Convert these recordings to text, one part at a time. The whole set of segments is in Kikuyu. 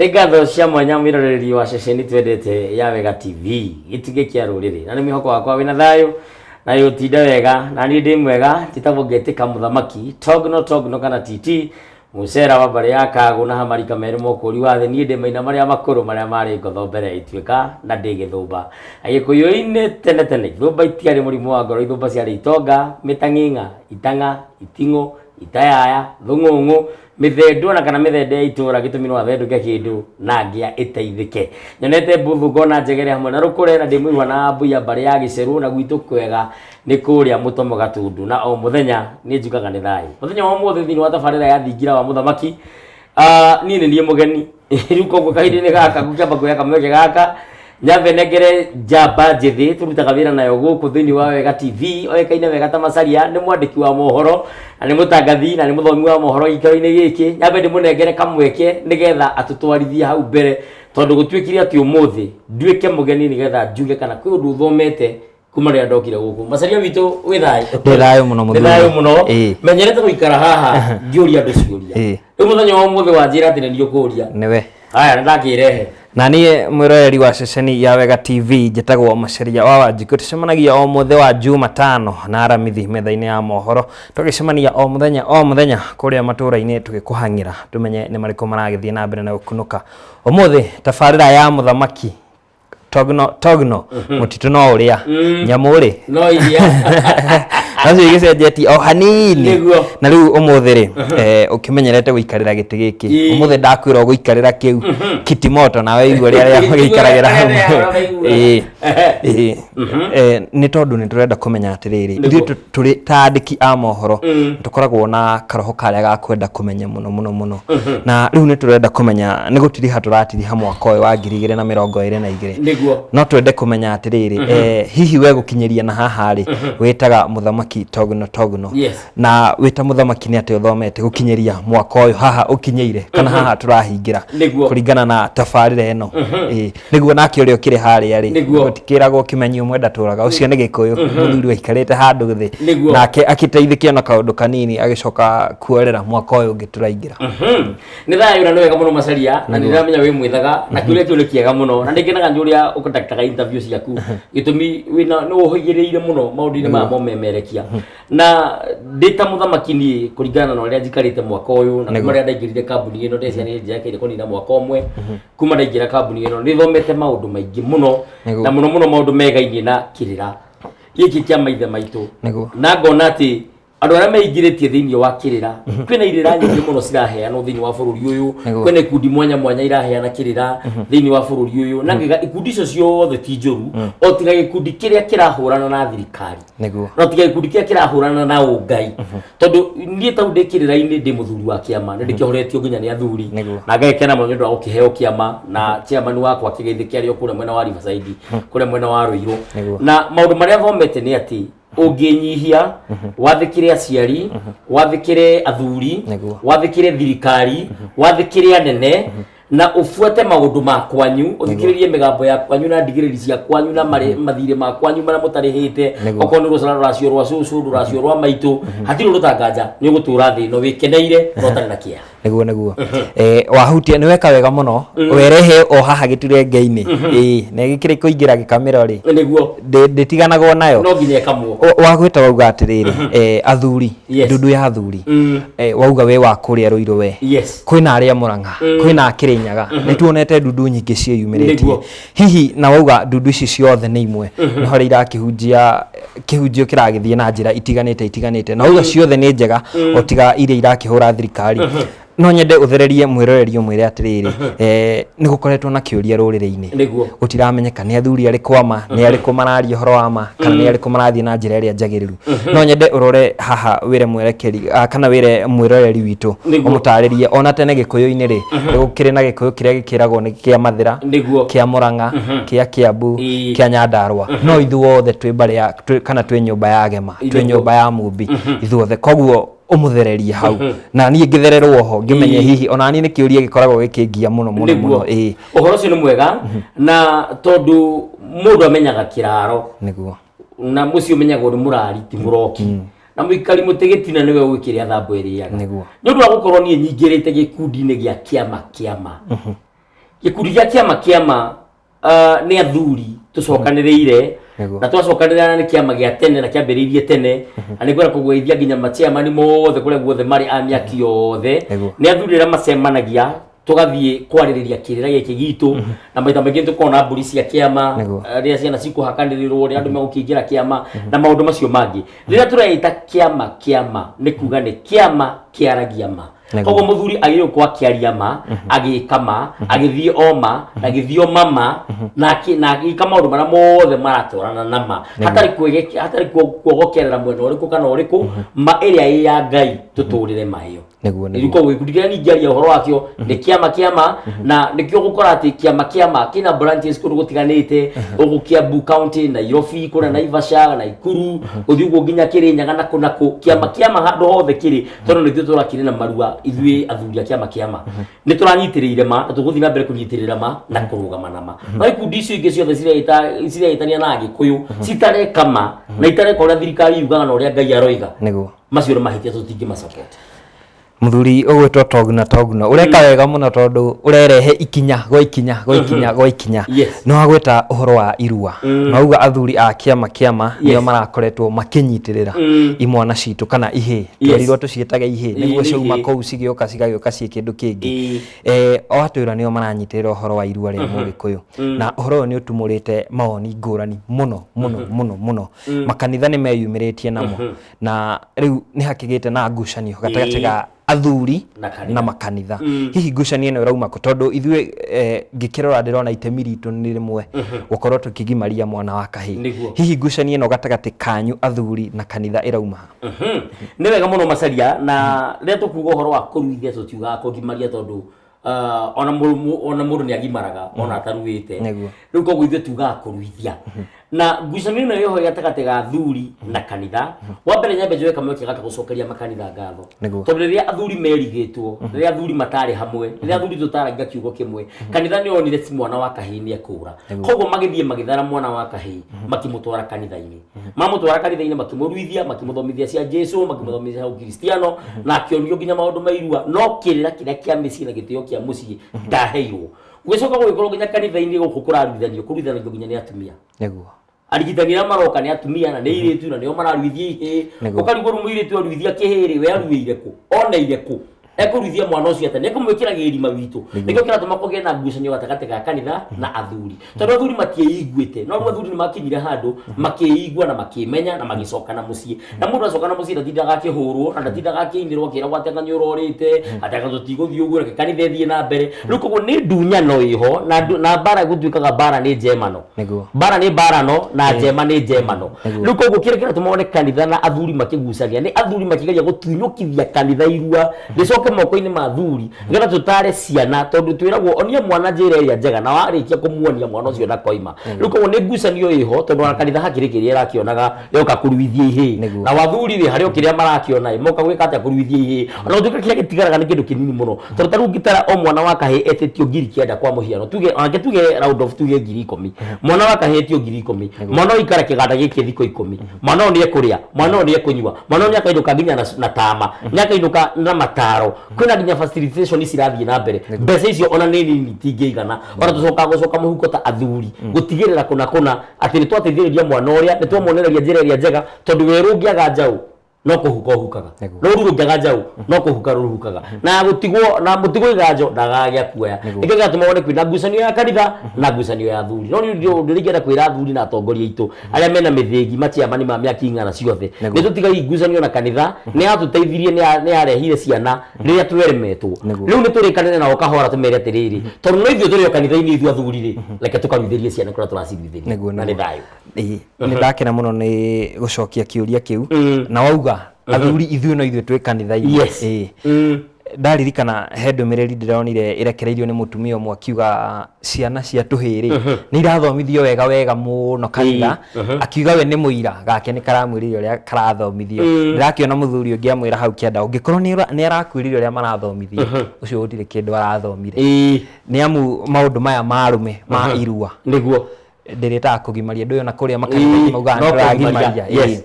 Nĩ ngatho cia mwanya mwĩroreri wa ceceni twendete ya Wega TV, gĩtugĩ kĩa rũrĩrĩ. Na nĩ mwĩhoko wakwa wĩna thayũ na ũtinde wega, na niĩ ndĩ mwega, njĩtagwo Ngetĩka Mũthamaki, Togno Togno kana TT, mũcera wa mbarĩ ya Kagũ na Hamarika merĩ mokũri wa thĩ. Niĩ ndĩ maina marĩa makũrũ marĩa marĩ ngotho mbere ya ituĩka na ndĩ gĩthũmba. Agĩkũyũ-inĩ tene tene ithũmba itiarĩ mũrimũ wa ngoro, ithũmba ciarĩ itonga, mĩtang'ing'a, itang'a, iting'ũ, itayaya, thũng'ũng'ũ, mĩthendũ ona kana mĩthende ya itũra gĩtũmi no athendũke kĩndũ na ngĩa ĩteithĩke. Nyonete mbuthu ngona njegere hamwe na rũkũre na ndĩ mũihwa na mbuya mbarĩ ya gĩcerũ na gwitũ kwega nĩ kũrĩa mũtomo gatundu na o mũthenya nĩ njugaga nĩ thayũ. Mũthenya wa ũmũthĩ thĩinĩ wa tabarĩra ya thingira wa mũthamaki, niĩ nĩ niĩ mũgeni rĩu koguo kahinda-inĩ gaka ngũkĩamba kuoya kamweke gaka nyambe nengere njamba njĩthĩ tũrutaga wĩra nayo gũkũ thĩinĩ wa Wega TV, oĩkaine wega ta Macharia, nĩ mwandĩki wa mohoro na nĩ mũtangathi na nĩ mũthomi wa mohoro gĩikaro-inĩ gĩkĩ. Nyambe ndĩmũnengere kamweke nĩgetha atũtwarithie hau mbere tondũ gũtuĩkire atĩ ũmũthĩ nduĩke mũgeni nĩgetha njuge kana kwĩ ũndũ ũthomete kuma rĩrĩa ndokire gũkũ. Macharia witũ wĩ thayũ? Ndĩ thayũ mũno Nĩ mũthuri. thayũ mũno. Ĩĩ. Menyerete gũikara haha ngĩũria andũ ciũria. Ĩĩ. Rĩu mũthenya wa ũmũthĩ wanjĩra atĩ nĩ niĩ ũkũria. Nĩwe. Haya, nĩ ndakĩrehe. Na niĩ mwĩroreri wa ceceni ya Wega TV njĩtagwo Macharia wa Wanjikũ. Tũcemanagia o mũthĩ wa Jumatano na Aramithi metha-inĩ ya mohoro. Tũgĩcemania o mũthenya o mũthenya kũrĩa matũũra-inĩ tũgĩkũhang'ĩra tũmenye nĩ marĩkũ maragĩthiĩ na mbere na gũkunũka. Ũmũthĩ tabarĩra ya mũthamaki Togno Togno mũtitũ no ũrĩa nyamũ rĩ no iria nacio igĩcenjetie o hanini. Nĩguo. Na rĩu ũmũthĩ rĩ, ũkĩmenyerete gũikarĩra gĩtĩ gĩkĩ. Ũmũthĩ ndakwĩra ũgũikarĩra kĩu kitimoto nawe igua ũrĩa arĩa magĩikaragĩra hau. Arĩa maiguaga. Ĩĩ. Ĩĩ. Nĩ tondũ nĩ tũrenda kũmenya atĩrĩrĩ, ithuĩ tũrĩ ta andĩki a mohoro tũkoragwo na karoho karĩa ga kwenda kũmenya mũno mũno mũno, na rĩu nĩ tũrenda kũmenya nĩ gũtiriha tũratiriha mwaka ũyũ wa 2022. No twende kũmenya atĩrĩrĩ, hihi we gũkinyĩria na haha rĩ, wĩtaga mũthamaki Togno Togno. Na wĩta mũthamaki nĩ atĩa ũthomete gũkinyĩria mwaka ũyũ haha ũkinyĩire kana haha tũrahingĩra kũringana na tabarĩra ĩno? Ĩĩ, nĩguo. Nake ũrĩa ũkĩrĩ harĩa rĩ, gũtikĩragwo kĩmenyi ũmwe ndatũraga, ũcio nĩ Gĩkũyũ mũthuri waikarĩte handũ thĩ nake akĩteithĩkio na kaũndũ kanini agĩcoka kuorera mwaka ũyũ ũngĩ tũraingĩra. Nĩ thayũ na nĩ wega mũno Macharia, na nĩ ndĩramenya wĩ mwĩthaga na kĩũria kĩu nĩ kĩega mũno na nĩ ngenaga nĩ ũrĩa ũkondaktaga interview ciaku, gĩtũmi wĩna nĩ ũhĩgĩrĩire mũno maũndũ-inĩ maya momemerekia. Na ndĩ ta mũthamaki niĩ kũringana na ũrĩa njikarĩte mwaka ũyũ na kuma rĩrĩa ndaingĩrire kambuni ĩno, ndeciria nĩ njakĩire kũnina mwaka ũmwe kuma ndaingĩra kambuni ĩno, nĩ thomete maũndũ maingĩ mũno na mũno mũno maũndũ megainie na kĩrĩra gĩkĩ kĩa maithe maitũ. Na ngona atĩ andũ arĩa meingĩrĩtie thĩinĩ wa kĩrĩra, kwĩna irĩra nyingĩ mũno ciraheanwo thĩinĩ wa bũrũri ũyũ. Kwĩna ikundi mwanya mwanya iraheana kĩrĩra thĩinĩ wa bũrũri ũyũ, na ngĩga ikundi icio ciothe ti njũru o tiga gĩkundi kĩrĩa kĩrahũrana na thirikari. No tiga gĩkundi kĩrĩa kĩrahũrana na ũngai, tondũ niĩ tau ndĩ kĩrĩra-inĩ ndĩ mũthuri wa kĩama, nĩ ndĩkĩhoretio nginya nĩ athuri. Na ngagĩkena mũno nĩ ũndũ wa gũkĩheo kĩama na chairman wakwa kĩgeithĩ kĩarĩ o kũrĩa mwena wa Riverside, kũrĩa mwena wa Ruiru. Na maũndũ marĩa thomete nĩ atĩ ũngĩnyihia, wathĩkĩre aciari, wathĩkĩre athuri, wathĩkĩre thirikari, wathĩkĩre anene na ũbuate maũndũ ma kwanyu, ũthikĩrĩrie mĩgambo ya kwanyu na ndigĩrĩri cia kwanyu na mathirĩ ma kwanyu marĩa mũtarĩhĩte, okorwo nĩ rũcara rũracio rwa cũcũ, rũracio rwa maitũ, hatirĩ ũndũ ũtanganja, nĩ ũgũtũra thĩ ĩno wĩkeneire na ũtarĩ na kĩeha. Nĩguo. Wahutia nĩ weka wega mũno werehe o haha gĩturenge-inĩ. Ĩĩ, na gĩkĩrĩ kũingĩra gĩkamĩro rĩ, ndĩtiganagwo nayo. No nginya ĩkamwo. Wagwĩta wauga atĩrĩrĩ, athuri, ndundu ya athuri. Wauga we wa kũrĩa Rũirũ we. Kwĩna arĩa Mũrang'a, kwĩna a Kĩrĩnyaga, nĩ tuonete ndundu nyingĩ ciĩyumĩrĩtie. Hihi na wauga ndundu ici ciothe nĩ imwe, nĩ harĩa irakĩhunjia kĩhunjio kĩragĩthiĩ na njĩra itiganĩte itiganĩte, na wauga ciothe nĩ njega o tiga iria irakĩhũra thirikari. No nyende ũthererie mwĩroreri ũmwĩre atĩrĩrĩ, nĩ gũkoretwo na kĩũria rũrĩrĩ-inĩ. Gũtiramenyeka nĩ athuri arĩkũ ama, nĩ arĩkũ mararia ũhoro wa ma, kana nĩ arĩkũ marathiĩ na njĩra ĩrĩa njagĩrĩru. No nyende ũrore haha wĩre mwerekeri, kana wĩre mwĩroreri witũ, ũmũtarĩrie ona tene Gĩkũyũ-inĩ rĩ, nĩ gũkĩrĩ na Gĩkũyũ kĩrĩa gĩkĩragwo nĩ kĩa Mathĩra, kĩa Mũrang'a, kĩa Kĩambu, kĩa Nyandarũa. No ithuothe twĩ mbarĩ ya, kana twĩ nyũmba ya Gema, twĩ nyũmba ya Mũmbi, ithuothe. Koguo ũmũthererie hau na niĩ ngĩthererwo ho ngĩmenye hihi ona niĩ nĩ kĩũria gĩkoragwo gĩkĩngia mũno mũno mũno. Ĩĩ. Ũhoro ũcio nĩ mwega, na tondũ mũndũ amenyaga kĩraro na mũciĩ ũmenyagwo nĩ mũrari ti mũroki, na mũikari mũtĩ gĩtina nĩwe ũĩ kĩrĩa thambo ĩrĩaga. Nĩ ũndũ wa gũkorwo niĩ nyingĩrĩte gĩkundi-inĩ gĩa kĩama kĩama. Gĩkundi gĩa kĩama kĩama nĩ athuri tũcokanĩrĩire. Na twacokanĩrĩra nĩ kĩama gĩa tene na kĩambĩrĩirie tene, na nĩ ngwenda kũgũithia nginya machairman mothe kũrĩa guothe marĩ a mĩaki yothe. Nĩ athuri arĩa macemanagia tũgathiĩ kwarĩrĩria kĩrĩra gĩkĩ gitũ, na maita maingĩ nĩ tũkoragwo na mbũri cia kĩama, rĩrĩa ciana cikũhakanĩrĩrwo, rĩrĩa andũ megũkĩingĩra kĩama na maũndũ macio mangĩ. Rĩrĩa tũreĩta kĩama kĩama, nĩ kuga nĩ kĩama kĩaragia ma. Koguo mũthuri agĩrĩirwo gũkorwo akĩaria ma, agĩka ma, agĩthiĩ o ma, na agĩthiĩ o mama, na agĩka maũndũ marĩa mothe maratwarana na ma, hatarĩ hatarĩ kuogokerera mwena ũrĩkũ kana ũrĩkũ. Ma ĩrĩa ĩ ya Ngai, tũtũrĩre ma ĩyo. Nĩguo. Koguo gĩkundi kĩrĩa ningĩaria ũhoro wakĩo nĩ kĩama kĩama, na nĩkĩo gũkora atĩ kĩama kĩama kĩna branches kũndũ gũtiganĩte gũkũ Kiambu County, Nairobi, kũrĩa Naivasha, Naikuru, gũthiĩ ũguo nginya Kĩrĩnyaga na kũ na kũ. Kĩama kĩama handũ hothe kĩrĩ, tondũ nĩ ithuĩ tũrakĩrĩ na marua, ithuĩ athuri a kĩama kĩama nĩ tũranyitĩrĩire ma, na tũgũthiĩ na mbere kũnyitĩrĩra ma na kũrũgama na ma. No ikundi icio ingĩ ciothe cireĩtania na Agĩkũyũ citareka ma na itareka ũrĩa thirikari yugaga na ũrĩa Ngai aroiga, macio nĩ mahĩtia, tũtingĩmasupport. Mũthuri ũgwĩtwo Togna Togno, ũreka wega mũno tondũ ũrerehe ikinya gwa ikinya gwa ikinya gwa ikinya. Nĩ wagweta ũhoro wa irua, na wauga athuri a kĩama kĩama nĩo marakoretwo makĩnyitĩrĩra imwana citũ kana ihĩĩ. Twerirwo tũciĩtage ihĩĩ nĩguo Nĩ ciauma ihĩĩ. kũu cigĩũka cigagĩũka ciĩ kĩndũ kĩngĩ. O atwĩra nĩo maranyitĩrĩra ũhoro wa irua rĩa Mũgĩkũyũ, na ũhoro ũyũ nĩ ũtumũrĩte mawoni ngũrani mũno mũno mũno mũno. Makanitha nĩ meyumĩrĩtie namo, na rĩu nĩ hakĩgĩte na ngucanio gatagatĩ ga athuri Na kanitha. Na makanitha. Hihi ngucanio ĩno ĩrauma kũ? Tondũ ithuĩ ngĩkĩrora ndĩrona itemi ritũ nĩ rĩmwe, gũkorwo tũkĩgimaria mwana wa kahĩĩ. Hihi ngucanio ĩno gatagatĩ kanyu athuri na kanitha ĩrauma ha? Nĩ wega mũno, Macaria. Na rĩrĩa tũkuga ũhoro wa kũruithia, tũtiugaga kũgimaria, tondũ ona mũndũ nĩ agimaraga ona ataruĩte. Rĩu koguo ithuĩ tugaga kũruithia. Na ngucanio ĩno ĩho gatagatĩ ga athuri na kanitha, wa mbere nyambe njoe kamweke gaka gũcokeria makanitha ngatho, tondũ rĩrĩa athuri merigĩtwo, rĩrĩa athuri matarĩ hamwe, rĩrĩa athuri tũtaragia kiugo kĩmwe, kanitha nĩ onire ti mwana wa kahĩĩ nĩ ekũra. Koguo magĩthiĩ magĩthara mwana wa kahĩĩ, makĩmũtwara kanitha-inĩ. Mamũtwara kanitha-inĩ, makĩmũruithia, makĩmũthomithia cia Jesu, makĩmũthomithia cia Ũkristiano, na akĩonio nginya maũndũ ma irua, no kĩrĩra kĩrĩa kĩa mĩciĩ na gĩtĩo kĩa mũciĩ ndaheirwo. Gũgĩcoka gũgĩkorwo nginya kanitha-inĩ gũkũ kũraruithanio, kũruithanagio nginya nĩ atumia. Arigitani arĩa maroka nĩ atumia na nĩ airĩtu, na nĩo mararuithia ihĩĩ. Ũkarigwo rĩu mũirĩtu aruithia kĩhĩĩ rĩ, we aruĩire kũ, oneire kũ, ekũruithia mwana ũcio atĩa, nĩ ekũmwĩkĩra gĩrima witũ? Nĩkĩo kĩratũma kũgĩe na ngucanio gatagatĩ ga kanitha na athuri, tondũ athuri matiĩiguĩte. No rĩu athuri nĩ makinyire handũ makĩigua na makĩmenya na magĩcoka na mũciĩ, na mũndũ acoka na mũciĩ ndatindaga akĩhũrwo na ndatindaga akĩinĩrwo akĩragwo atĩ anga nĩ ũrorĩte, atĩ anga tũtigũthiĩ ũguo, reke kanitha ĩthiĩ na mbere. Rĩu koguo nĩ ndunyano ĩho na na mbara gũtuĩkaga mbara nĩ njemano. Mbara nĩ mbarano na njema nĩ njemano. Rĩu koguo kĩrĩa kĩratũma wone kanitha na athuri makĩgucania nĩ athuri makĩgeria gũtunyũkithia kanitha irua rĩcoke moko-inĩ ma athuri, nĩgetha tũtare ciana, tondũ twĩragwo onia mwana njĩra ĩrĩa njega, na warĩkia kũmuonia mwana ũcio ndakoima. Rĩu koguo nĩ ngucanio ĩho, tondũ ona kanitha hakĩrĩ kĩrĩa ĩrakĩonaga yoka kũruithia ihĩĩ. Na athuri rĩ, harĩ o kĩrĩa marakĩona ĩ moka gwĩka atĩa kũruithia ihĩĩ, ona gũtuĩka kĩrĩa gĩtigaraga nĩ kĩndũ kĩnini mũno, tondũ ta rĩu ngĩtara o mwana wa kahĩĩ etĩtio 9,000, kwa mũhiano tuge, onake tuge round off tuge 10,000, mwana wa kahĩĩ etio 10,000, mwana ũyũ ikara kĩganda gĩkĩ thikũ 10, mwana ũyũ nĩ ekũrĩa, mwana ũyũ nĩ ekũnyua, mwana ũyũ nĩ akainũka nginya na tama, nĩ akainũka na mataro, kwĩna nginya facilitation cirathiĩ na mbere. Mbeca icio ona nĩ nini itingĩigana, ona tũcokaga gũcoka mũhuko ta athuri gũtigĩrĩra kũna kũna atĩ nĩ twateithĩrĩria mwana ũrĩa, nĩ twamuonereria njĩra ĩrĩa njega, tondũ werũ ũngĩaga njaũ no kũhuka ũhukaga, rũru rũngĩaga njaũ no kũhuka rũhukaga, na gũtigwo na mũtigwo iganjo ndagaga gĩa kuoya. Nĩkĩo gĩatũma wone kwĩna ngucanio ya kanitha na ngucanio ya athuri. No niĩ ũndũ ũrĩa ingĩenda kwĩra athuri na atongoria aitũ arĩa mena mĩthĩgi, maciamani ma mĩaki ng'ana ciothe, nĩ tũtigai ngucanio na kanitha. Nĩ yatũteithirie, nĩ yarehire ciana rĩrĩa tweremetwo. Rĩu nĩ tũrĩkanĩre nao kahora, tũmere atĩrĩrĩ, tondũ no ithuĩ tũrĩ o kanitha-inĩ, ithuĩ athuri rĩ, reke tũkaruithĩrie ciana kũrĩa tũraciruithĩria. Na nĩ thayũ. Ĩĩ, nĩ ndakena mũno nĩ gũcokia kĩũria kĩu, na wauga athuri ithuĩ no ithuĩ twĩ kanitha-inĩ. Ĩĩ. Ndaririkana he ndũmĩrĩri ndĩronire ĩrekereirio nĩ mũtumia ũmwe akiuga ciana cia tũhĩĩ rĩ nĩ irathomithio wega wega mũno kanitha, akiuga we nĩ mũira gake nĩ karamwĩrire ũrĩa karathomithio. Ndĩrakĩona mũthuri ũngĩ amwĩra hau kĩanda, ũngĩkorwo nĩ arakwĩrire ũrĩa marathomithio, ũcio gũtirĩ kĩndũ arathomire, nĩ amu maũndũ maya ma arũme ma irua. Ndĩrĩtaga kũgimaria andũ na kũrĩa makanitha maugaga no nĩtũragimaria. Kũgimaria, yes.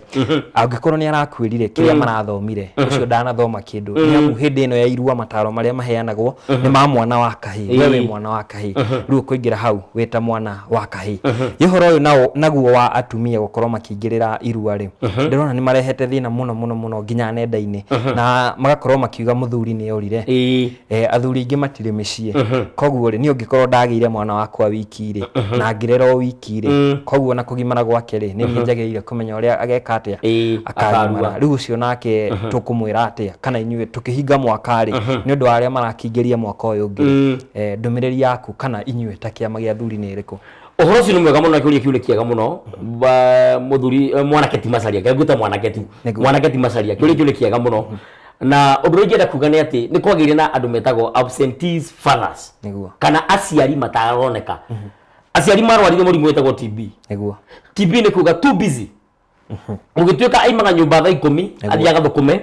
Angĩkorwo nĩ arakwĩrire kĩrĩa marathomire, ũcio ndanathoma kĩndũ, nĩ amu hĩndĩ ĩno ya irua mataro marĩa maheanagwo nĩ ma mwana wa kahĩĩ. We wĩ mwana wa kahĩĩ, rĩu ũkũingĩra hau wĩ ta mwana wa kahĩĩ. Ĩ ũhoro ũyũ nao naguo wa atumia gũkorwo makĩingĩrĩra irua rĩ, ndĩrona nĩ marehete thĩna mũno mũno mũno nginya nenda-inĩ, na magakorwo makiuga mũthuri nĩ orire. Athuri aingĩ matirĩ mĩciĩ, koguo rĩ, niĩ ũngĩkorwo ndagĩire mwana wakwa wiki rĩ, na ngĩrera o wiki rĩ, koguo na kũgimara gwake rĩ, nĩ niĩ njagĩrĩire kũmenya ũrĩa ageka atĩa, akagimara. Akarua. Rĩu ũcio nake tũkũmwĩra atĩa, kana inyuĩ tũkĩhinga mwaka rĩ, nĩ ũndũ wa arĩa marakĩingĩria mwaka ũyũ ũngĩ rĩ, ndũmĩrĩri yaku kana inyuĩ ta kĩama gĩa athuri nĩ ĩrĩkũ? Ũhoro ũcio nĩ mwega mũno na kĩũria kĩu nĩ kĩega mũno. Mũthuri, mwanake ti macaria, ngwĩta mwanake tu. Mwanake ti macaria, kĩũria kĩu nĩ kĩega mũno, na ũndũ ũrĩa ingĩenda kuga nĩ atĩ nĩ kwagĩire na andũ metagwo absentees fathers, kana aciari mataroneka, aciari marwarire mũrimũ wĩtagwo TB. TB nĩ kuga too busy. Ũgĩtuĩka aimaga nyũmba thaa 10, athiĩ agathũkũme,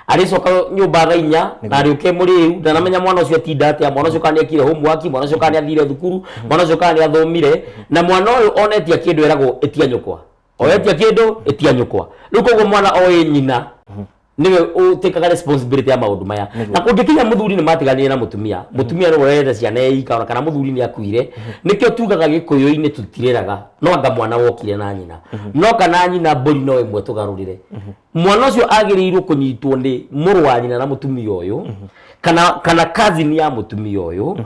arĩcoka nyũmba thaa 4 na arĩũke mũrĩu, ndanamenya mwana ũcio atinda atĩa, mwana ũcio kana nĩ ekire homework, mwana ũcio kana nĩ athire thukuru, mwana ũcio kana nĩ athomire. Na mwana ũyũ onetia kĩndũ eragwo ĩtia nyũkwa, oetia kĩndũ ĩtia nyũkwa. Rĩu koguo mwana oĩ nyina nĩwe ũtĩkaga responsibility ya maũndũ maya. Na kũngĩkinya mũthuri nĩ matiganire na mũtumia, mũtumia nĩwe ũrerete ciana eika, ona kana mũthuri nĩ akuire, nĩkĩo tugaga gĩkũyũ-inĩ tũtirĩraga no anga mwana wokire na nyina, no kana nyina mbũri no ĩmwe tũgarũrĩre. Mwana ũcio agĩrĩirwo kũnyitwo nĩ mũrũ wa nyina na mũtumia ũyũ, kana cousin ya mũtumia ũyũ.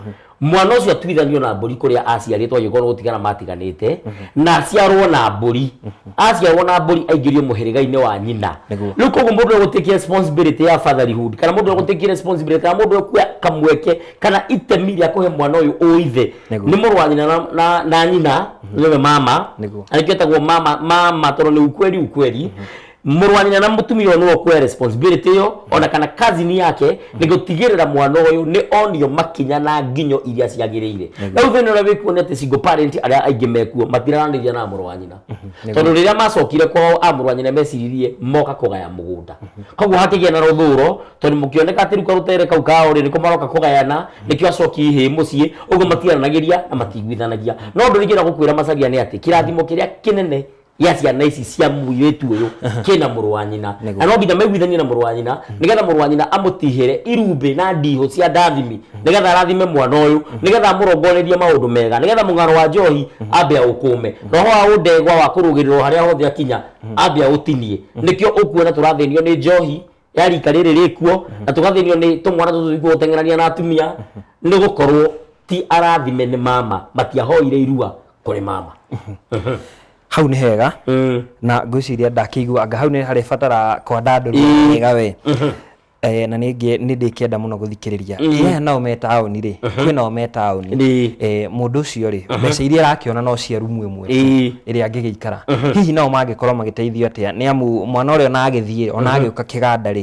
Mwana ũcio atuithanio na mbũri kũrĩa aciarĩtwo, angĩkorwo gũtigana matiganĩte, na aciarwo na mbũri, aciarwo na mbũri aingĩrio mũhĩrĩga-inĩ wa nyina. Rĩu koguo mũndũ ũgũtĩkia responsibility ya fatherhood, kana mũndũ ũgũtĩkia responsibility, kana mũndũ ũkuoya kamweke kana itemi rĩa kũhe mwana ũyũ ũithe, nĩ mũrũ wa nyina na nyina nĩwe mama. Arĩkĩo etagwo mama, mama, tondũ nĩ ukweli ukweli mũrũ wa nyina na mũtumia ũyũ nĩwe ũkuoya responsibility ĩyo, ona kana cousin yake, nĩ gũtigĩrĩra mwana ũyũ nĩ onio makinya na nginyo iria ciagĩrĩire. Rĩu thĩna ũrĩa wĩkuo nĩ atĩ single parent arĩa aingĩ mekuo matiraranĩria na mũrũ wa nyina, tondũ rĩrĩa macokire kwao a mũrũ wa nyina meciririe moka kũgaya mũgũnda, koguo hakĩgĩa na rũthũro, tondũ mũkĩoneka atĩ rĩu karũtere kau kao rĩ, nĩko maroka kũgayana, nĩkĩo acoki ihĩ mũciĩ ũguo matiaranagĩria na matiguithanagia. No ũndũ ũrĩa ingĩenda gũkwĩra Macharia nĩ atĩ kĩrathimo kĩrĩa kĩnene gĩa ciana ici cia mũirĩtu ũyũ kĩna mũrũ wa nyina, na no nginya maiguithanie na mũrũ wa nyina, nĩgetha mũrũ wa nyina amũtihĩre irumbĩ na ndihũ cia ndathimi, nĩgetha arathime mwana ũyũ, nĩgetha amũrongorerie maũndũ mega, nĩgetha mũng'aro wa njohi ambe aũkũme, roho wa ũndegwa wa kũrũgĩrĩrwo harĩa hothe akinya ambe aũtinie. Nĩkĩo ũkuona tũrathĩnio nĩ njohi ya rika rĩrĩ rĩkuo, na tũgathĩnio nĩ tũmwana tũtũ tũkuo gũteng'erania na atumia, nĩ gũkorwo ti arathime nĩ mama, matiahoire irua kũrĩ mama. Hau nĩ hega, na ngwĩciria ndakĩigua anga hau nĩ harĩ batara kwandandũrwo wega we. Na nĩ ndĩkĩenda mũno gũthikĩrĩria. Aya nao me taũni rĩ, kwĩ nao me taũni. Mũndũ ũcio rĩ, mbeca iria arakĩona no cia rumu ĩmwe tu ĩrĩa angĩgĩikara. Hihi nao mangĩkorwo magĩteithio atĩa, nĩ amu mwana ũrĩa ona agĩthiĩ ona agĩũka kĩganda rĩ,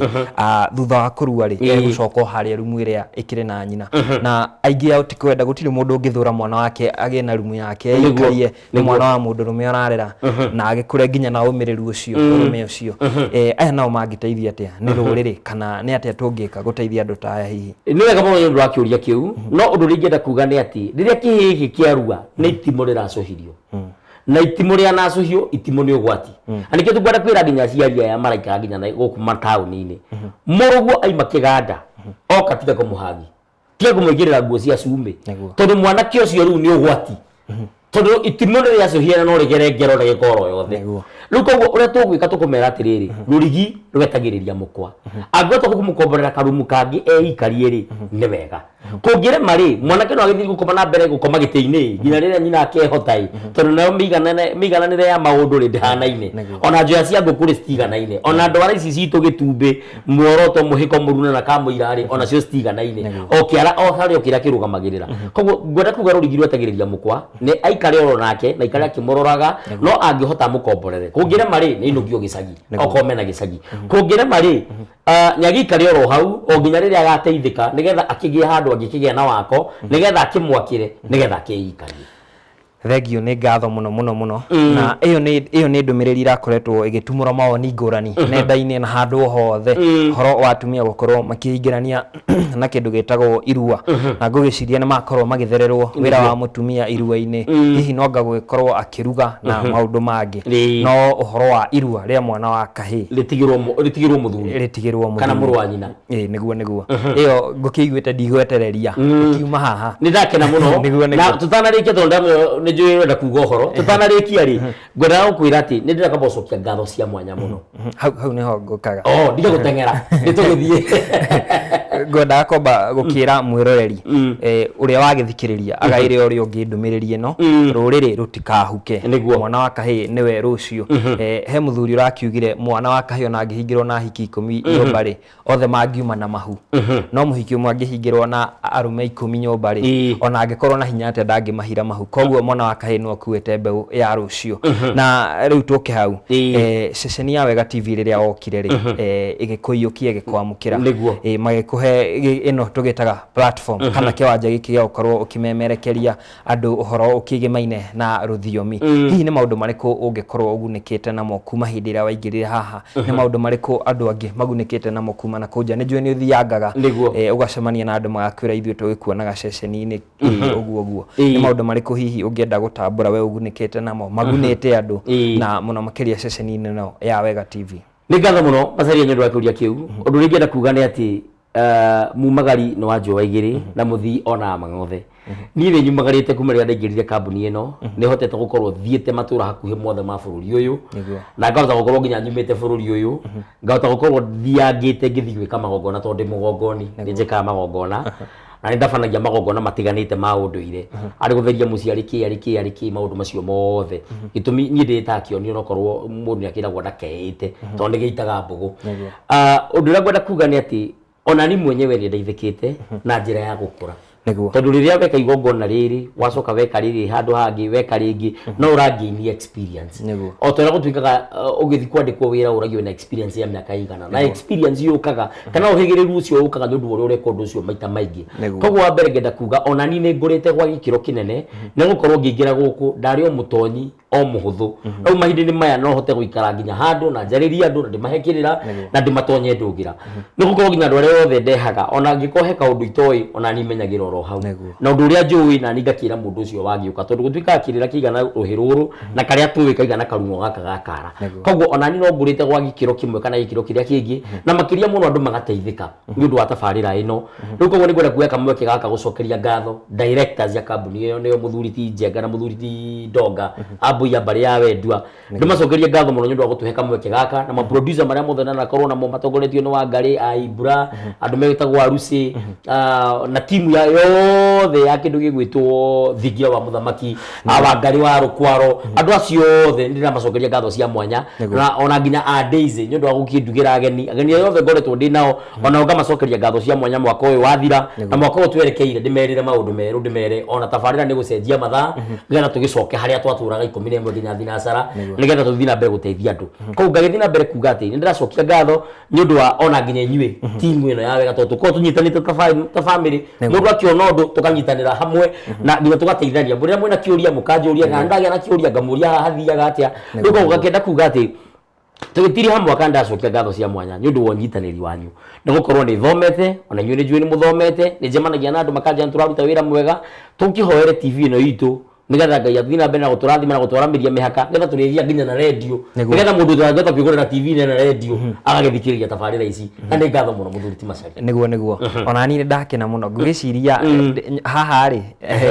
thutha wa kũrua rĩ, egũcoka o harĩa rumu ĩrĩa ĩkĩrĩ na nyina, na aingĩ ao ti kwenda. Gũtirĩ mũndũ ũngĩthũra mwana wake agĩe na rumu yake aikarie, nĩ mwana wa mũndũ rũme ũrarera, na agĩkũre nginya na ũmĩrĩru ũcio, ũrũme ũcio. Aya nao mangĩteithio atĩa nĩ rũrĩrĩ, kana nĩ atĩa tũngĩka gũteithia andũ ta aya hihi? Nĩ wega mũno nĩ ũndũ wa kĩũria kĩu, no ũndũ ũrĩa ingĩenda kuga nĩ atĩ rĩrĩa kĩhĩĩ gĩkĩ kĩarua, nĩ itimũ rĩracũhirio, na itimũ rĩanacũhio, itimũ nĩ ũgwati. Na nĩkĩo tũkwenda kwĩra nginya aciari aya maraikara nginya na gũkũ mataũni-inĩ, mũrũguo aima kĩganda oka, tiga kũmũhagi, tiga kũmwĩkĩrĩra nguo cia cumbĩ, tondũ mwanake ũcio rĩu nĩ ũgwati, tondũ itimũ nĩ rĩacũhia na no rĩgere ngero ndagĩka oro yothe. Rĩu koguo ũrĩa tũgwĩka, tũkũmera atĩrĩrĩ, rũrigi rwetagĩrĩria mũkwa. Angĩhota kũmũkomborera karumu kangĩ eikarie rĩ, nĩ wega. Kũngĩrema rĩ, mwanake no agĩthiĩ gũkoma na mbere gũkoma gĩtĩ-inĩ nginya rĩrĩa nyina akehota ĩ, tondũ nayo mĩigananĩre ya maũndũ rĩ, ndĩhanaine. Ona njoya cia ngũkũ rĩ, citiganaine. Ona ndwara ici citũ, gĩtumbĩ, muoroto, mũhĩko, mũruna na kamũira rĩ, onacio citiganaine. O kĩara o harĩ o kĩrĩa kĩrũgamagĩrĩra. Koguo ngwenda kuga rũrigi rwetagĩrĩria mũkwa, nĩ aikare oro nake na aikare akĩmũroraga, no angĩhota amũkomborere. Kũngĩrema rĩ, nĩ ainũkio gĩcagi, okorwo mena gĩcagi. Kũngĩrema rĩ, nĩ agĩikare oro hau o nginya rĩrĩa agateithĩka, nĩgetha akĩgĩe handũ angĩkĩgĩa na wako, nĩgetha akĩmwakĩre, nĩgetha akĩikarie. Thengio nĩ ngatho mũno mũno mũno. Na ĩyo nĩ ĩyo nĩ ndũmĩrĩri ĩrakoretwo ĩgĩtumũra mawoni ngũrani nenda-inĩ na handũ o hothe, ũhoro wa atumia gũkorwo makĩingĩrania na kĩndũ gĩtagwo irua, na ngũgĩciria nĩ makorwo magĩthererwo wĩra wa mũtumia irua-inĩ, hihi no anga gũgĩkorwo akĩruga na maũndũ mangĩ, no ũhoro wa irua rĩa mwana wa kahĩĩ rĩtigĩrwo mũthuri rĩtigĩrwo kana mũrũ wa nyina. Ĩĩ, nĩguo nĩguo ĩyo ngũkĩiguĩte ndigwetereria ĩkiuma haha. Nĩ ndakena mũno. Nĩguo, nĩguo. Na tũtanarĩkia, tondũ nĩ njũĩ ũrenda kuga ũhoro, tũtanarĩkia rĩ, ngwendaga gũkwĩra atĩ nĩ ndĩrenda kwamba gũcokia ngatho cia mwanya mũno. Hau hau nĩho ngũkaga. Oh, ndige gũteng'era, nĩ tũgũthiĩ. Ngwendaga kwamba gũkĩra mwĩroreri ũrĩa wagĩthikĩrĩria agaĩre ũrĩa ũngĩ ndũmĩrĩri ĩno, rũrĩrĩ rũtikahuke. Mwana wa kahĩĩ nĩwe rũciũ. He mũthuri ũrakiugire mwana wa kahĩĩ ona angĩhingĩrwo na hiki 10 nyũmba rĩ, othe mangiuma na mahu, no mũhiki ũmwe angĩhingĩrwo na arũme 10 nyũmba rĩ, ona angĩkorwo na hinya atĩa ndangĩmahira mahu. Koguo mwana wa kahĩĩ nĩwe ũkuĩte mbeũ ya rũciũ. Na rĩu tũke hau, ceceni ya Wega TV rĩrĩa wokire rĩ, ĩgĩkũiyũkia, ĩgĩkwamũkĩra. Magĩkũhe ĩno tũgĩtaga platform kana kĩwanja gĩkĩ gĩa gũkorwo ũkĩmemerekeria andũ ũhoro ũkĩgĩmaine na rũthiomi. Hihi nĩ maũndũ marĩkũ ũngĩkorwo ũgunĩkĩte namo kuma hĩndĩ ĩrĩa waingĩrire haha? Nĩ maũndũ marĩkũ andũ angĩ magunĩkĩte namo kuma na kũu nja? Nĩ njũĩ nĩ ũthiangaga, ũgacemania na andũ magakwĩra ithuĩ tũgĩkuonaga ceceni-inĩ ũguo ũguo. Nĩ maũndũ marĩkũ hihi ũngĩenda gũtambũra we ũgunĩkĩte namo magunĩte andũ, na mũno makĩria ceceni-inĩ ĩno ya Wega TV? Nĩ ngatho mũno, Macharia, nĩ ũndũ wa kĩũria kĩu. Ũndũ ũrĩa ingĩenda kuga nĩ atĩ mumagari nĩ wa njũa igĩrĩ na mũthii onaga mang'othe. Niĩ nĩ nyumagarĩte kuma rĩrĩa ndaingĩrire kambuni ĩno, nĩ hotete gũkorwo thiĩte matũra hakuhĩ mothe ma bũrũri ũyũ, na ngahota gũkorwo nginya nyumĩte bũrũri ũyũ, ngahota gũkorwo thiangĩte ngĩthiĩ gwĩka magongona, tondũ ndĩ mũgongoni, nĩ njĩkaga magongona na nĩ ndabanagia magongona matiganĩte ma ũndũire, arĩ gũtheria mũciĩ, arĩ kĩ, arĩ kĩ, arĩ kĩ, maũndũ macio mothe. Gĩtũmi niĩ ndĩĩtaga kĩoni, onokorwo mũndũ nĩ akĩragwo ndakeĩte, tondũ nĩ gĩitaga mbũgũ. Ũndũ ũrĩa ngwenda kuga nĩ atĩ ona ni mwenyewe nĩ ndeithĩkĩte na njĩra ya gũkũra, tondũ rĩrĩa weka igongona rĩrĩ, wacoka weka rĩrĩ handũ hangĩ, weka rĩngĩ, no ũrangĩini experience. O ta ũrĩa gũtuĩkaga, ũgĩthiĩ kwandĩkwo wĩra ũragio na experience ya mĩaka igana, na experience yũkaga kana ũhĩgĩrĩru ũcio ũkaga nĩ ũndũ wa ũrĩa ũreka ũndũ ũcio maita maingĩ. Koguo wa mbere ngenda kuga ona ni nĩ ngũrĩte gwa gĩkĩro kĩnene, nĩ gũkorwo ngĩingĩra gũkũ ndarĩ o mũtonyi o mũhũthũ. Rĩu mahinda-inĩ maya no hote gũikara nginya handũ na njarĩrie andũ na ndĩmahe kĩrĩra na ndĩmatonye ndũngĩra, nĩ gũkorwo nginya andũ arĩa othe ndehaga, ona angĩkorwo he kaũndũ itoĩ, ona niĩ menyagĩra oro hau. Na ũndũ ũrĩa njũĩ na niĩ ngakĩra mũndũ ũcio wagĩũka, tondũ gũtuĩkaga kĩrĩra kĩigana rũhĩ rũrũ na karĩa tũĩ kaigana karung'o gaka ga kara. Koguo ona niĩ no ngũrĩte gwa gĩkĩro kĩmwe kana gĩkĩro kĩrĩa kĩngĩ, na makĩria mũno andũ magateithĩka nĩ ũndũ wa tabarĩra ĩno. Rĩu koguo nĩ ngwenda kuoya kamweke gaka gũcokeria ngatho directors ya kambuni ĩyo, nĩo mũthuri ti Njenga na mũthuri ti Ndonga, ambũi a mbarĩ ya Wendua. Ndĩmacokerie ngatho mũno nĩ ũndũ wa gũtũhe kamweke gaka, na maproducer marĩa mothe nanakorwo namo matongoretio nĩ Wangarĩ a Ibra, andũ megĩtagwo Arusi, na timu ya yothe ya kĩndũ gĩgwĩtwo Thingira wa Mũthamaki, a Wangarĩ wa Rũkwaro, andũ acio othe nĩ ndĩramacokeria ngatho cia mwanya. Na ona nginya a Daisy nĩ ũndũ wa gũkĩndugĩra ageni, ageni arĩa othe ngoretwo ndĩ nao, ona ngamacokeria ngatho cia mwanya mwaka ũyũ wathira na mwaka ũyũ twerekeire. Ndĩmerĩre maũndũ merũ, ndĩmere ona tabarĩra nĩ gũcenjia mathaa nĩgetha tũgĩcoke harĩa twatũraga 11 nginya thinacara, nĩgetha tũthiĩ na mbere gũteithia andũ. Koguo ngagĩthiĩ na mbere kuga atĩ nĩ ndĩracokia ngatho nĩ ũndũ wa ona nginya inyuĩ timu ĩno ya Wega, tondũ tũkoragwo tũnyitanĩte ta family. Mũndũ akĩona ũndũ tũkanyitanĩra hamwe na nginya tũgateithania. Rĩrĩa mwĩna kĩũria mũkanjũria, na ndagĩa na kĩũria ngamũria haha hathiaga atĩa. Rĩu koguo ngakĩenda kuga atĩ tũgĩtiriha mwaka ndacokia ngatho cia mwanya nĩ ũndũ wa ũnyitanĩri wanyu, nĩ gũkorwo nĩ thomete, ona inyuĩ nĩ njũĩ nĩ mũthomete. Nĩ njemanagia na andũ makanjĩra nĩ tũraruta wĩra mwega. Tũkĩhoere TV ĩno itũ nĩgetha Ngai athiĩ na mbere na gũtũrathima na gũtwaramĩria mĩhaka, nĩgetha tũrĩgĩa nginya na redio, nĩgetha mũndũ ũtangĩhota kwĩgũrĩra TV na redio agagĩthikĩrĩria tabarĩra ici. Na nĩ ngatho mũno, mũthuri ti Macharia. Nĩguo, ona niĩ nĩ ndakena mũno. Ngũgĩciria haha rĩ,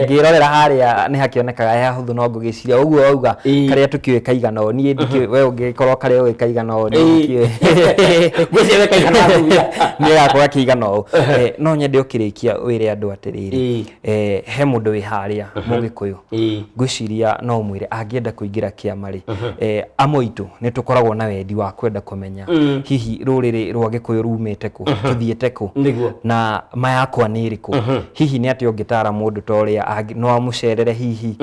ngĩrorera harĩa nĩ hakĩonekaga he hahũthũ, no ngũgĩciria ũguo wauga karĩa tũkĩũĩ kaigana ũũ, niĩ ndikĩũĩ we ũngĩkorwo karĩa ũĩ kaigana ũũ, niĩ ndikĩũĩ. Ngwĩciria we kaigana atĩa? Nĩ gakwa gakĩigana ũũ. No nyende ũkĩrĩkia wĩre andũ atĩrĩrĩ, he mũndũ wĩ harĩa mũgĩkũyũ, ngwĩciria no ũmwĩre angĩenda kũingĩra kĩama rĩ, amwe aitũ nĩ tũkoragwo na wendi wa kwenda kũmenya hihi rũrĩrĩ rwa gĩkũyũ rumĩte kũ, tũthiĩte kũ, na ma yakwa nĩ ĩrĩkũ. Hihi nĩ atĩa ũngĩtara mũndũ ta ũrĩa no amũcerere hihi,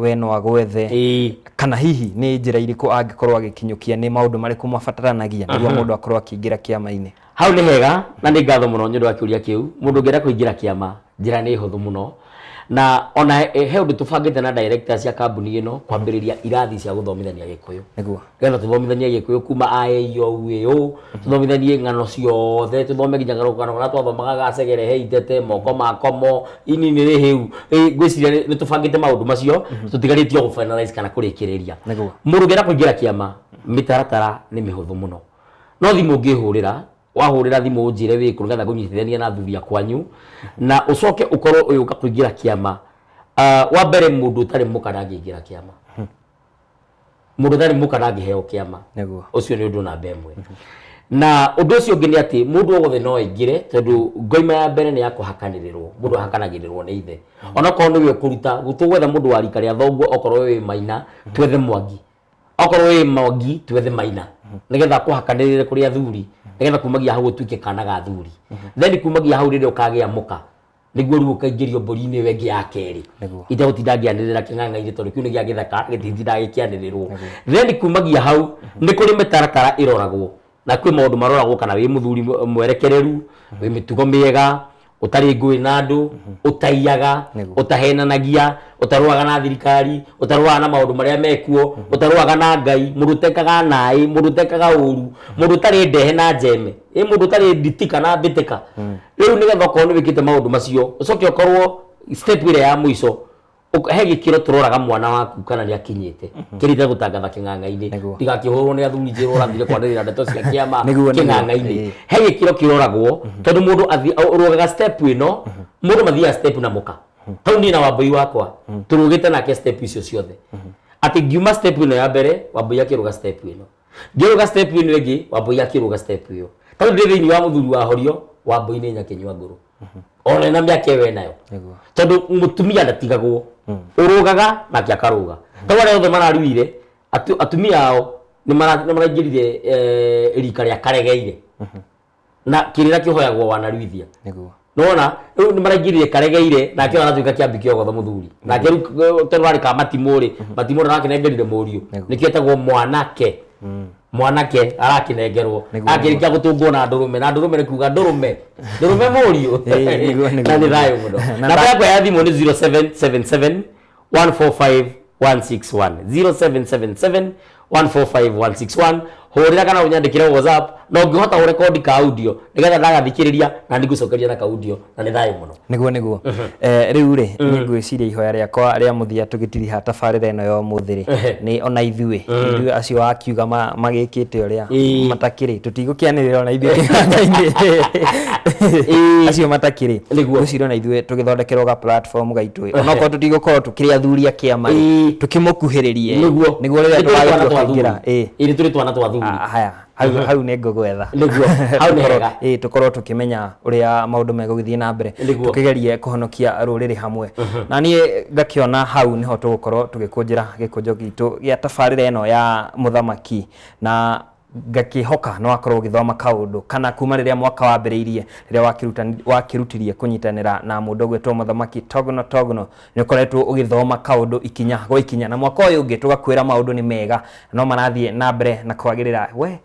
we no agwethe, kana hihi nĩ njĩra irĩkũ angĩkorwo agĩkinyũkia, nĩ maũndũ marĩkũ mabataranagia nĩguo mũndũ akorwo akĩingĩra kĩama-inĩ? Hau nĩ hega na nĩ ngatho mũno nĩ ũndũ wa kĩũria kĩu. Mũndũ ũngĩenda kũingĩra kĩama, njĩra nĩ hũthũ mũno. Na ona he ũndũ tũbangĩte na directors cia kambuni ĩno kwambĩrĩria irathi cia gũthomithania Gĩkũyũ. Nĩgetha tũthomithanie Gĩkũyũ kuma a ĩ i o u ĩ ũ, tũthomithanie ng'ano ciothe, tũthome nginya karũgano karĩa twathomaga ga cegere he itete, moko ma komo, ini nĩ rĩhĩu. Ngwĩciria nĩ tũbangĩte maũndũ macio, tũtigarĩtie o gũ finalize kana kũrĩkĩrĩria. Mũndũ ũngĩenda kũingĩra kĩama, mĩtaratara nĩ mĩhũthũ mũno. No thimũ ũngĩhũrĩra, wahũrĩra thimũ ũnjĩre wĩ kũ nĩgetha ngũnyitithanie na athuri a kwanyu, na ũcoke ũkorwo ũgĩũka kũingĩra kĩama. Wa mbere mũndũ ũtarĩ mũka ndangĩingĩra kĩama. Mũndũ ũtarĩ mũka ndangĩheo kĩama. Ũcio nĩ ũndũ namba ĩmwe. Na ũndũ ũcio ũngĩ nĩ atĩ mũndũ o wothe no aingĩre, tondũ ngoima ya mbere nĩ ya kũhakanĩrĩrwo, mũndũ ahakanagĩrĩrwo nĩ ithe. Onokorwo nĩwe ũkũruta, tũgwetha mũndũ wa rika rĩa thoguo, okorwo wĩ Maina, twethe Mwangi. Okorwo wĩ Mwangi, twethe Maina. Nĩgetha akũhakanĩrĩre kũrĩ athuri, nĩgetha kumagia hau ũtuĩke kana ga athuri. Then kumagia hau rĩrĩa ũkagĩa mũka, nĩguo rĩu ũkaingĩrio mbũri-inĩ ĩyo ĩngĩ ya kerĩ. Itegũtinda ngĩanĩrĩra kĩng'ang'a-inĩ tondũ kĩu nĩ gĩa gĩthaka, gĩtitindaga gĩkĩanĩrĩrwo. Then kumagia hau, nĩ kũrĩ mĩtaratara ĩroragwo, na kwĩ maũndũ maroragwo kana wĩ mũthuri mwerekereru, wĩ mĩtugo mĩega, ũtarĩ ngũĩ na andũ, ũtaiyaga, ũtahenanagia, ũtarũaga na thirikari, ũtarũaga na maũndũ marĩa mekuo, ũtarũaga na Ngai, mũndũ ũtekaga naĩ, mũndũ ũtekaga ũru, mũndũ ũtarĩ ndehe na njeme, mũndũ ũtarĩ nditi kana mbĩtĩka. Rĩu nĩgetha ũkorwo nĩ wĩkĩte maũndũ macio, ũcoke ũkorwo step ĩrĩa ya mũico, he gĩkĩro tũroraga mwana waku kana nĩ akinyĩte, kĩrĩa itegũtangatha kĩng'ang'a-inĩ, ndigakĩhũrwo nĩ athuri njĩrwo ũrathire kwanĩrĩra ndeto cia kĩama kĩng'ang'a-inĩ. He gĩkĩro kĩroragwo, tondũ mũndũ ũrũgaga step ĩno, mũndũ mathiaga step na mũka. Hau niĩ na Wambũi wakwa, tũrũgĩte nake step icio ciothe. Atĩ ngiuma step ĩno ya mbere, Wambũi akĩrũga step ĩno. Ngĩrũga step ĩno ĩngĩ, Wambũi akĩrũga step ĩyo. Tondũ ndĩ thĩinĩ wa mũthuri wa Horio, Wambũi nĩ nyakĩnyua ngũrũ. Ona ena mĩaka ĩyo enayo. Tondũ mũtumia ndatigagwo. Ũrũgaga nake akarũga. Tondũ arĩa othe mararuire, atumia ao nĩ maraingĩrire rika rĩa karegeire. Na kĩrĩra kĩhoyagwo wanaruithia. Nĩwona, rĩu nĩ maraingĩrire karegeire, nake ũyũ aratuĩka kĩambi kĩogotho mũthuri. Nake rĩu tondũ arĩ ka matimũ rĩ, matimũ ndarakĩnengerire mũriũ. Nĩkĩo etagwo mwanake. Mwanake arakĩnengerwo. Akĩrĩkia gũtũngwo na ndũrũme, na ndũrũme nĩ kuga ndũrũme. Ndũrũme mũriũ. Na nĩ thayũ mũno. Namba yakwa ya thimũ nĩ 0777 145 161. 0777 145 161. Hũrĩra kana ũnyandĩkĩre WhatsApp, na ũngĩhota ũrekondi ka audio nĩgetha ndagathikĩrĩria na ndigũcokeria na ka audio, na nĩ thayũ mũno. Nĩguo, nĩguo. Rĩu rĩ, nĩ ngwĩciria ihoya rĩakwa rĩa mũthia tũgĩtiriha tabarĩra ĩno ya ũmũthĩ rĩ, nĩ ona ithuĩ, ithuĩ acio akiuga magĩkĩte ũrĩa matakĩrĩ, tũtigũkĩanĩrĩra ona ithuĩ kĩganda-inĩ. Acio matakĩrĩ. Ngwĩciria ona ithuĩ tũgĩthondekerwo ga platform gaitũ, onokorwo tũtigũkorwo tũkĩrĩ athuri a kĩama rĩ, tũkĩmũkuhĩrĩrie. Nĩguo rĩrĩa Nĩ tũrĩ twana tũgagĩtua twa kũingĩra. athuri. Ĩĩ, nĩ tũrĩ twana twa athuri. Haya, hau nĩ ngũgwetha. Nĩguo, hau nĩ hega. Tũkorwo tũkĩmenya ũrĩa maũndũ megũgĩthiĩ na mbere. Tũkĩgerie kũhonokia rũrĩrĩ hamwe. Na niĩ ngakĩona hau nĩho tũgũkorwo tũgĩkũnjĩra gĩkũnjo gitũ gĩa tabarĩra ĩno ya mũthamaki, na ngakĩhoka nĩ wakorwo ũgĩthoma kaũndũ kana kuma rĩrĩa mwaka wambĩrĩirie, rĩrĩa wakĩrutirie kũnyitanĩra na mũndũ ũgwĩtwo mũthamaki Togno Togno, nĩ ũkoretwo ũgĩthoma kaũndũ ikinya gwa ikinya, na mwaka ũyũ ũngĩ tũgakwĩra maũndũ nĩ mega no marathiĩ na mbere na kwagĩrĩra. We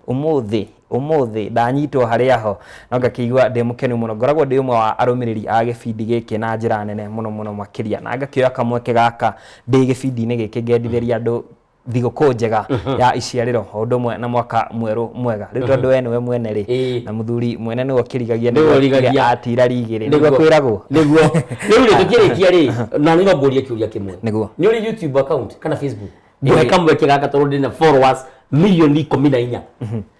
ũmũthĩ ndanyitwo harĩa ho no ngakĩigua ndĩ mũkenu mũno. Ngoragwo ndĩ ũmwe wa arũmĩrĩri a gĩbindi gĩkĩ na njĩra nene mũno mũno makĩria, na ngakĩoya kamweke gaka ndĩ gĩbindi-inĩ gĩkĩ ngendithĩria andũ thigũkũ njega ya iciarĩro o ũndũ ũmwe na mwaka mwerũ mwega. Rĩu tondũ we nĩwe mwene rĩ, na mũthuri mwene nĩwe ũkĩrigagia, nĩwe nĩguo ũrigagia. atira rigĩrĩ, nĩguo kwĩragwo. Nĩguo. Rĩu rĩ, tũkĩrĩkia rĩ, na nĩ no ngũrie kĩũria kĩmwe. Nĩguo. Nĩ ũrĩ YouTube account kana Facebook? Ngũhe kamweke gaka tondũ ndĩna followers milioni 14.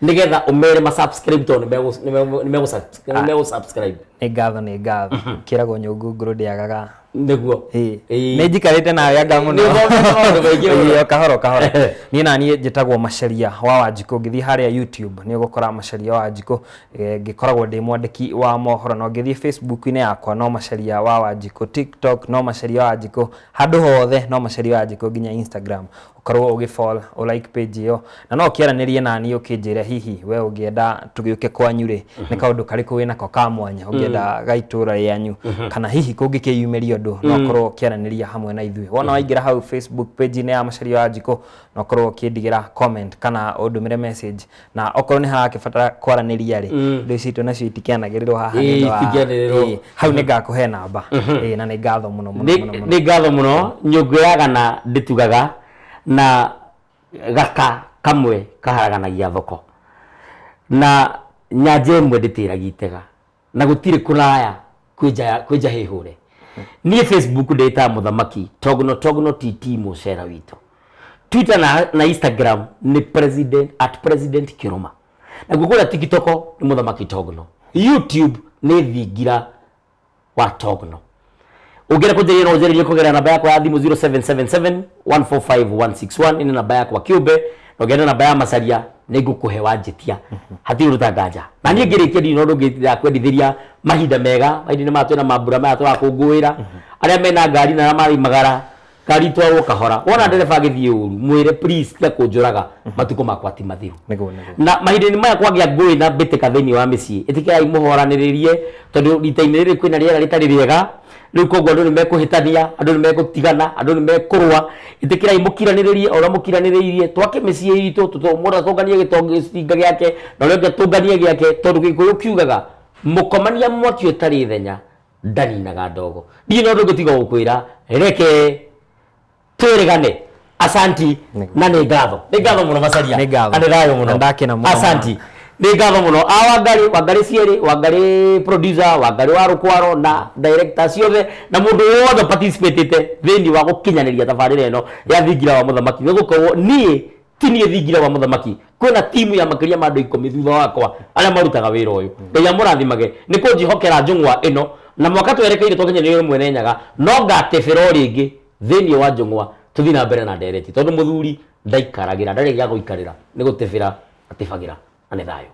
Nĩgetha ũmere ma subscribe tondũ nĩ megũ subscribe. Nĩ ngatho, nĩ ngatho. Kĩragwo nyũngũ ngũrũ ndĩagaga. Nĩguo. Nĩ njikarĩte nawe anga mũno. Nĩ ũthomete maũndũ maingĩ mũno. O kahora, o kahora. Niĩ na niĩ njĩtagwo Macharia wa Wanjikũ. Ũngĩthiĩ harĩa YouTube nĩ ũgũkora Macharia wa Wanjikũ. Ngĩkoragwo ndĩ mwandĩki wa mohoro, na ũngĩthiĩ Facebook-inĩ yakwa no Macharia wa Wanjikũ, TikTok no Macharia wa Wanjikũ, handũ hothe no Macharia wa Wanjikũ, nginya Instagram. Ũkorwo ũgĩ follow, ũ like page ĩyo, na no ũkĩaranĩrie naniĩ ũkĩnjĩre hihi we ũngĩenda tũgĩũke kwanyu rĩ, nĩ kaũndũ karĩkũ wĩnako ka mwanya ũngĩenda ga itũra rĩanyu, kana hihi kũngĩkĩyumĩria ũndũ. ũndũ no ũkorwo ũkĩaranĩria hamwe na ithuĩ. Wona waingĩra hau Facebook page-inĩ ya Macharia wa Njikũ, no ũkorwo ũkĩndigĩra comment kana ũndũmĩre message, na okorwo nĩ harakĩbatara kwaranĩria rĩ, indo ici citũ nacio itikĩanagĩrĩrwo haha nĩ ũndũ wa- Itikĩanĩrĩrwo. Hau nĩ ngakũhe namba. Na nĩ ngatho mũno mũno Nĩ mũno mũno. Nĩ ngatho mũno. Nyũngũ yagana ndĩtugaga, na gaka kamwe kaharaganagia thoko, na nyanja ĩmwe ndĩtĩragia itega, na gũtirĩ kũraya kwĩ nja hĩhũre. Niĩ Facebook ndĩtaga Mũthamaki Togno Togno TT mũcera witũ. Twitter na Instagram nĩ president @president Kĩrũma, naguo kũrĩa TikTok nĩ Mũthamaki Togno, YouTube nĩ Thingira wa Togno. Ũngĩenda kũnjarĩria, no ũnjarĩrie kũgerera namba yakwa ya thimũ 0777 145 161. Ĩno namba yakwa kĩũmbe, na ũngĩenda namba ya Macaria nĩ ngũkũhe wanjĩtia, hatirĩ ũndũ tanganja. Na niĩ ngĩrĩkia, ndirĩ na ũndũ ũngĩ kwendithĩria mahinda mega. Mahinda-inĩ maya twĩna mambura maya tũrakũngũĩra, arĩa mena ngari na arĩa maraimagara, ngari itwarwo kahora. Wona ndereba agĩthiĩ ũru, mwĩre, "Please, tiga kũnjũraga, matukũ makwa ti mathiru." Nĩguo. Na mahinda-inĩ maya kwagĩa ngũĩ na mbĩtĩka thĩinĩ wa mĩciĩ, ĩtĩkĩrai mũhoranĩrĩrie, tondũ rita-inĩ rĩrĩ kwĩna rĩera rĩtarĩ rĩega rĩu, koguo andũ nĩ mekũhĩtania, andũ nĩ mekũtigana, andũ nĩ mekũrũa. Ĩtĩkĩrai mũkiranĩrĩrie o ũrĩa mũkiranĩrĩirie, twake mĩciĩ itũ, mũndũ atũnganie gĩtinga gĩake na ũrĩa ũngĩ atũnganie gĩake, tondũ Gĩkũyũ kiugaga mũkomania mwaki ũtarĩ ithenya ndaninaga ndogo. Ndirĩ na ũndũ ũngĩ tiga gũkwĩra reke twĩrĩgane. Asanti. Na nĩ ngatho, nĩ ngatho mũno, Macaria. Nĩ ngatho. Na nĩ thayũ mũno. Na ndakena mũno. Asanti, nĩ ngatho mũno. A Wangari, Wangari cierĩ, Wangari producer, Wangari wa rũkwaro na director ciothe na mũndũ wothe participatĩte thĩinĩ wa gũkinyanĩria tabarĩra ĩno ya Thingira wa Mũthamaki, nĩ gũkorwo niĩ ti niĩ Thingira wa Mũthamaki, kwĩna timu ya makĩria ma andũ 10 thutha wakwa arĩa marutaga wĩra ũyũ. Ngai amũrathimage nĩ kũnjĩhokera njũng'wa ĩno, na mwaka twerekeire twakinyanĩrio nĩ Mwene Nyaga, no ngatebera o rĩngĩ thĩinĩ wa njũng'wa tũthiĩ na mbere na ndereti, tondũ mũthuri ndaikaragĩra, ndarĩ gĩa gũikarĩra, nĩ gũtebera atebagĩra. Na nĩ thayũ.